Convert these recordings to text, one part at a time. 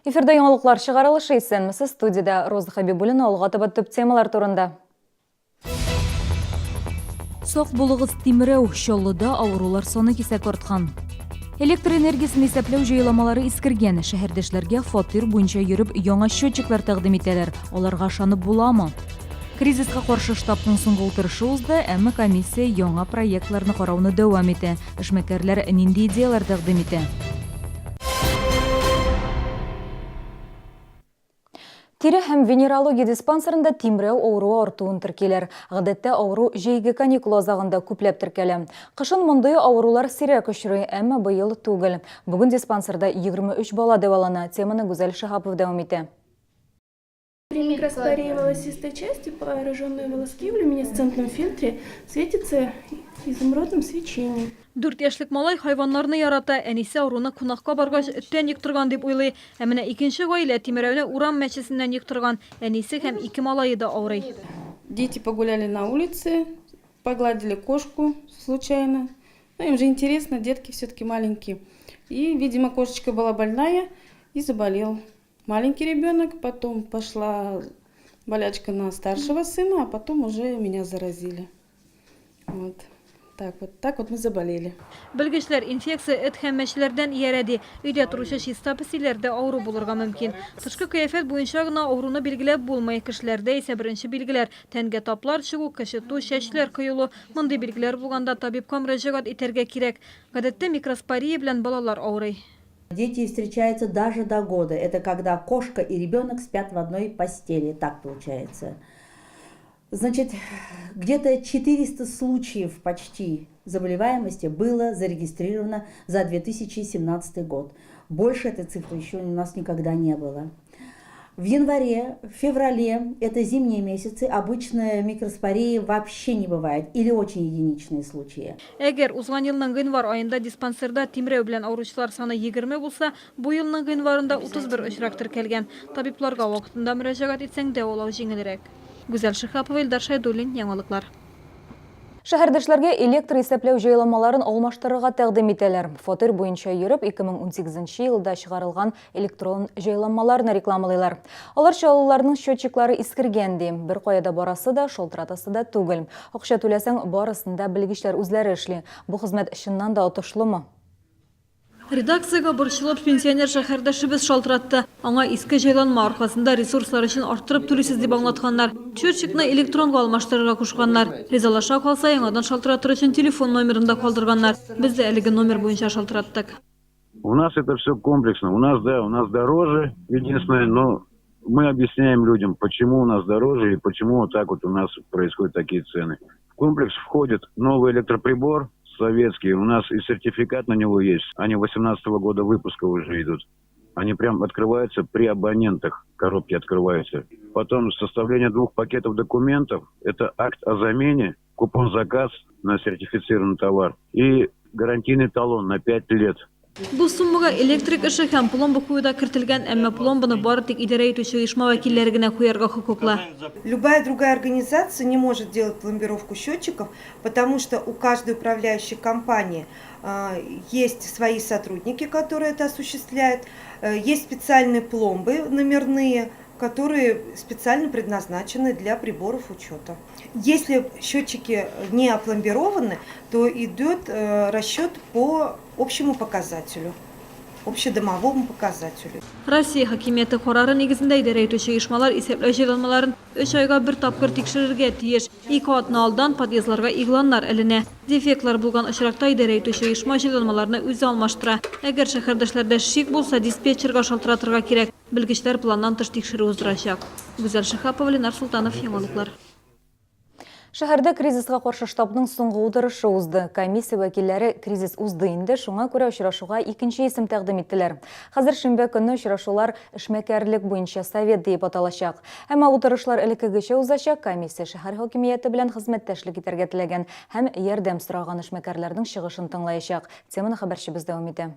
Эфирда яңалыклар чыгарылышы исәнмесез студиядә Роза Хәбибуллина алга таба төп темалар турында. Сак булыгыз Тимрәү, Чаллыда авырулар саны кисәк арткан. Электр энергиясен исәпләү җайламалары искергән. Шәһәрдәшләргә фатир буенча йөреп яңа счетчиклар тәкъдим итәләр. Аларга ышанып буламы? Кризиска каршы штабның соңгы утырышы узды, әмма комиссия яңа проектларны карауны дәвам итә. Эшмәкәрләр нинди идеяләр тәкъдим итә? Тире һәм венерология диспансерында тимрәү авыруы артуын теркиләр. Гадәттә авыру җәйге каникул азагында күпләп теркәлә. Кышын мондый авырулар сирәк очрый, әмма быел түгел. Бүген диспансерда 23 бала дәвалана. Теманы Гүзәл Шиһапова дәвам итә. При микроспории волосистой части пораженные волоски в люминесцентном фильтре светятся изумрудным свечением. Дүрт яшьлек малай хайваннарны ярата, әнисе авыруны кунакка баргач, эттән йоктырган дип уйлый. Ә менә икенче гаилә тимерәүне урам мәчесеннән йоктырган, әнисе һәм ике малае да авырый. Дети погуляли на улице, погладили кошку случайно. Ну, им же интересно, детки все-таки маленькие. И, видимо, кошечка была больная и заболел. Маленький ребенок, потом пошла болячка на старшего сына, а потом уже меня заразили. Вот. Так вот, так вот мы заболели. Белгечләр инфекция эт һәм мәчеләрдән иярә ди. Өйдә торучы чиста песиләр дә авыру булырга мөмкин. Тышкы кыяфәт буенча гына авыруны билгеләп булмый. Кешеләрдә исә беренче билгеләр, тәнгә таплар чыгу, кычыту, чәчләр коелу. Мондый билгеләр булганда табибка мөрәҗәгать итәргә кирәк. Гадәттә микроспория белән балалар авырый. Дети встречаются даже до года. Это когда кошка и ребенок спят в одной постели. Так получается. Значит, где-то 400 случаев почти заболеваемости было зарегистрировано за 2017 год. Больше этой цифры еще у нас никогда не было. В январе, в феврале, это зимние месяцы, обычно микроспории вообще не бывает или очень единичные случаи. Әгәр узган елның гыйнвар аенда диспансерда тимрәү белән авыручылар саны 20 булса, бу елның гыйнварында 31 очрак теркәлгән. Табибларга вакытында мөрәҗәгать итсәң, дәвалау җиңелрәк. Гүзәл Шиһапова, Илдар Шәйдуллин, Яңалыклар. Шәһәрдәшләргә электр исәпләү җайламаларын алмаштырырга тәкъдим итәләр. Фатир буенча йөреп, 2018 елда чыгарылган электрон җайланмаларны рекламалыйлар. Алар чаллыларның счетчиклары искергән ди. Бер кая да барасы да, шалтыратасы да түгел. Акча түләсәң, барысын да белгечләр үзләре эшли. Бу хезмәт чыннан да отышлымы? Редакциягә борчылып, пенсионер шәһәрдәшебез шалтыратты. Аңа иске җайланма аркасында ресурслар өчен арттырып түлисез дип аңлатканнар. Счетчикны электронга алмаштырырга кушканнар. Ризалаша калса, яңадан шалтыратыр өчен телефон номерын да калдырганнар. Без дә әлеге номер буенча шалтыраттык. У нас это все комплексно. У нас, да, у нас дороже, единственное, но мы объясняем людям, почему у нас дороже и почему вот так вот у нас происходят такие цены. В комплекс входит новый электроприбор советский, у нас и сертификат на него есть. Они 18 года выпуска уже идут. Они прям открываются при абонентах, коробки открываются. Потом составление двух пакетов документов, это акт о замене, купон-заказ на сертифицированный товар и гарантийный талон на 5 лет. Бу суммага электрик эше һәм пломба кую да кертелгән, әмма пломбаны бары тик идарә итүче оешма вәкилләре генә куярга хокуклы. Любая другая организация не может делать пломбировку счетчиков, потому что у каждой управляющей компании есть свои сотрудники, которые это осуществляют, есть специальные пломбы номерные, которые специально предназначены для приборов учета. Если счетчики не опломбированы, то идет расчет по общему показателю, общедомовому показателю. Россия хакимияте карары нигезендә идарә итүче оешмалар исәпләү җайланмаларын өч айга бер тапкыр тикшерергә тиеш. Ике атна алдан подъездларга игъланнар эленә. Дефектлар булган очракта идарә итүче оешма җайланмаларны үзе алмаштыра. Әгәр шәһәрдәшләрдә шик булса, диспетчерга шалтыратырга кирәк. Белгечләр планнан тыш тикшерү уздырачак. Гүзәл Шиһапова, Ленар Солтанов, Яңалыклар. Шәһәрдә кризиска каршы штабның соңгы утырышы узды. Комиссия вәкилләре кризис узды инде, шуңа күрә очрашуга икенче исем тәкъдим иттеләр. Хәзер шимбә көнне очрашулар эшмәкәрлек буенча совет диеп аталачак. Әмма утырышлар элеккегечә узачак, комиссия шәһәр хакимияте белән хезмәттәшлек итәргә теләгән һәм ярдәм сораган эшмәкәрләрнең чыгышын тыңлаячак. Теманы хәбәрчебез дәвам итә.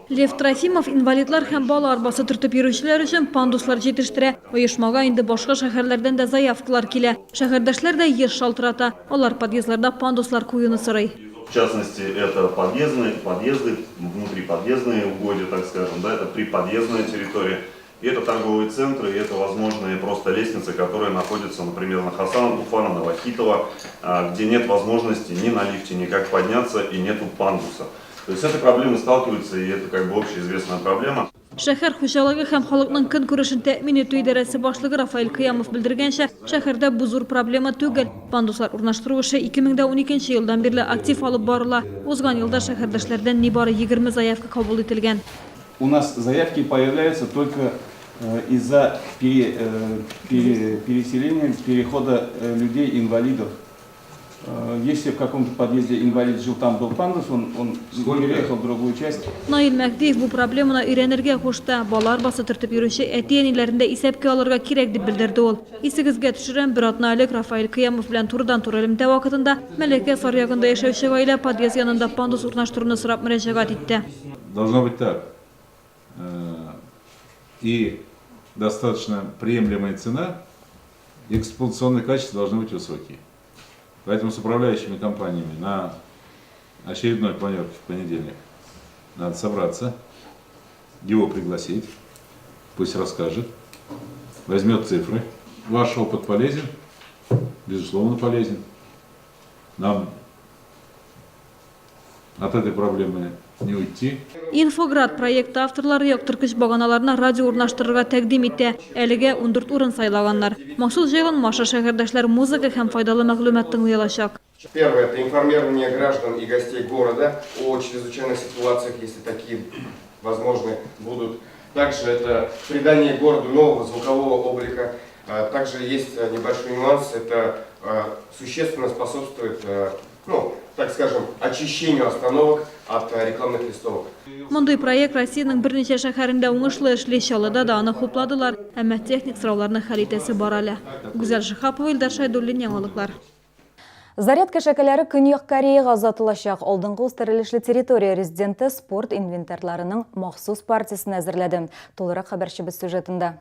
Лев Трофимов инвалидлар һәм бала арбасы төртеп йөрүчеләр өчен пандуслар җитештерә. Оешмага инде башка шәһәрләрдән дә заявкалар килә. Шәһәрдәшләр дә еш шалтырата. Алар подъездларда пандуслар куюны сорый. В частности, это подъездные, подъезды, внутриподъездные угодья, так скажем, да, это приподъездная территория. И это торговые центры, и это возможные просто лестницы, которые находятся, например, на Хасана Туфана, на Вахитова, где нет возможности ни на лифте никак подняться и нету пандуса. То есть с этой проблемой сталкиваются, и это как бы общеизвестная проблема. Шәһәр хуҗалыгы һәм халыкның көнкүрешен тәэмин итү идарәсе башлыгы Рафаэль Кыямов белдергәнчә, шәһәрдә бу зур проблема түгел. Пандуслар урнаштыру эше 2012 елдан бирле актив алып барыла. Узган елда шәһәрдәшләрдән нибары 20 заявка кабул ителгән. У нас заявки появляются только из-за переселения, перехода людей-инвалидов. Если в каком-то подъезде инвалид жил, там был пандус, он переехал в другую часть. Наил Мәһдиев бу проблеманы өйрәнергә кушты. Бала арбасы төртеп йөрүче әти-әниләрен дә исәпкә алырга кирәк дип белдерде ул. Исегезгә төшерәм, бер атна элек Рафаэль Кыямов белән турыдан-туры элемтә вакытында Мәләкәс аръягында яшәүче гаилә подъезд янында пандус урнаштыруны сорап мөрәҗәгать итте. Должно быть так. И достаточно приемлемая цена, эксплуатационные качества должны быть высокие. Поэтому с управляющими компаниями на очередной планерке в понедельник надо собраться, его пригласить, пусть расскажет, возьмет цифры. Ваш опыт полезен, безусловно полезен. Нам от этой проблемы не уйти. Инфоград проекты авторлары яктырткыч баганаларына радио урнаштырырга тәкъдим итә. Әлегә 14 урын сайлаганнар. Махсус җайланма аша шәһәрдәшләр музыка һәм файдалы мәгълүмат тыңлый алачак. Первое – это информирование граждан и гостей города о чрезвычайных ситуациях, если такие возможны будут. Также это придание городу нового звукового облика. Также есть небольшой нюанс, это существенно способствует, ну, так скажем, очищению остановок от рекламных листовок. Мондый проект Россиянең берничә шәһәрендә уңышлы эшли. Чаллыда да аны хупладылар, әмма техник сорауларны хәл итәсе бар әле. Гүзәл Шиһапова, Илдар Шәйдуллин, яңалыклар. Заряд кәшәкәләре Көньяк Кореяга озатылачак. Алдынгы үстерелешле территория резиденты спорт инвентарьларының махсус партиясен әзерләде. Тулырак хәбәрчебез сюжетында.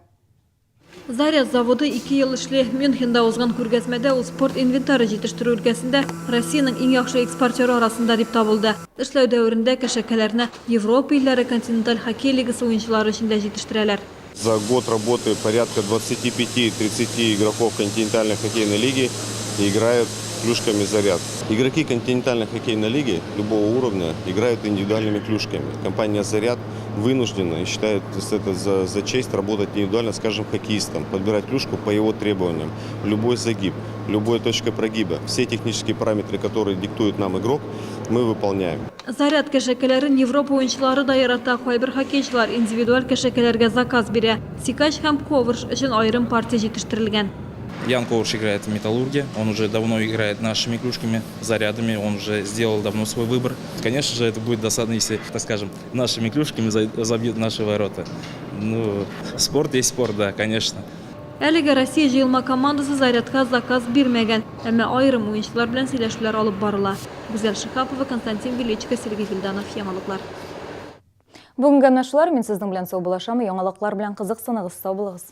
Заряд заводы 2 ел эшли. Мюнхенда узган күргәзмәдә ул спорт инвентары җитештерү өлкәсендә Россиянең иң яхшы экспортеры арасында дип табылды. Эшләү дәверендә кәшәкәләрне Европа илләре континенталь хоккей лигасы уенчылары өчен дә җитештерәләр. За год работы порядка 25-30 игроков континентальной хоккейной лиги играют клюшками «Заряд». Игроки континентальной хоккейной лиги любого уровня играют индивидуальными клюшками. Компания «Заряд» вынуждена и считает это за честь работать индивидуально с каждым хоккеистом, подбирать клюшку по его требованиям. Любой загиб, любая точка прогиба, все технические параметры, которые диктует нам игрок, мы выполняем. Заряд кәшәкәләрен Европа уенчылары да ярата. Кайбер хоккейчылар индивидуаль кәшәкәләргә заказ бирә. Сикач һәм Коварж өчен аерым партия җитештерелгән. Ян Коварж играет в «Металлурге», он уже давно играет нашими клюшками, зарядами, он уже сделал давно свой выбор. Конечно же, это будет досадно, если, так скажем, нашими клюшками забьют наши ворота. Ну, спорт есть спорт, да, конечно. Әлегә Россия җыелма командасы Зарядка заказ бирмәгән, әмма аерым уенчылар белән сөйләшүләр алып барыла. Гүзәл Шиһапова, Константин Величко, Сергей Вильданов, яңалыклар. Бүгенгә менә шулар, мин сезнең белән саубуллашам, яңалыклар белән кызыксыныгыз, сау булыгыз.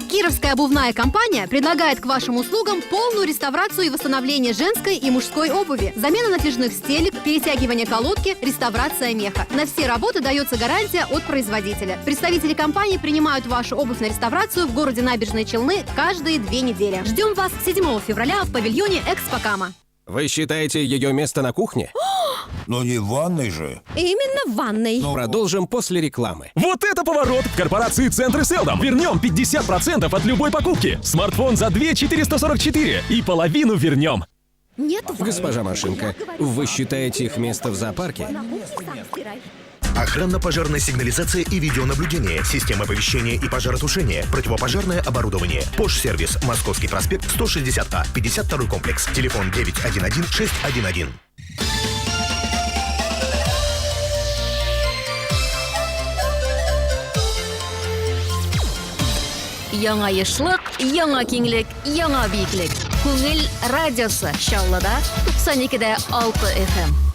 Кировская обувная компания предлагает к вашим услугам полную реставрацию и восстановление женской и мужской обуви, замена натяжных стелек, перетягивание колодки, реставрация меха. На все работы дается гарантия от производителя. Представители компании принимают вашу обувь на реставрацию в городе Набережные Челны каждые 2 недели. Ждем вас 7 февраля в павильоне «Экспокама». Вы считаете, ее место на кухне? Но не в ванной же. Именно в ванной. Продолжим после рекламы. Вот это поворот! В корпорации Центры Селдом вернем 50% от любой покупки. Смартфон за 2 444 и половину вернем. Нет. Госпожа Машинка, вы считаете, их место в зоопарке? Охранно-пожарная сигнализация и видеонаблюдение, система оповещения и пожаротушения, противопожарное оборудование. Пош-сервис, Московский проспект, 160А, 52 комплекс. Телефон 911 611. Яңа ешлык, яңа киңлек, яңа биеклек. Күңел радиосы Чаллыда 92,6 FM.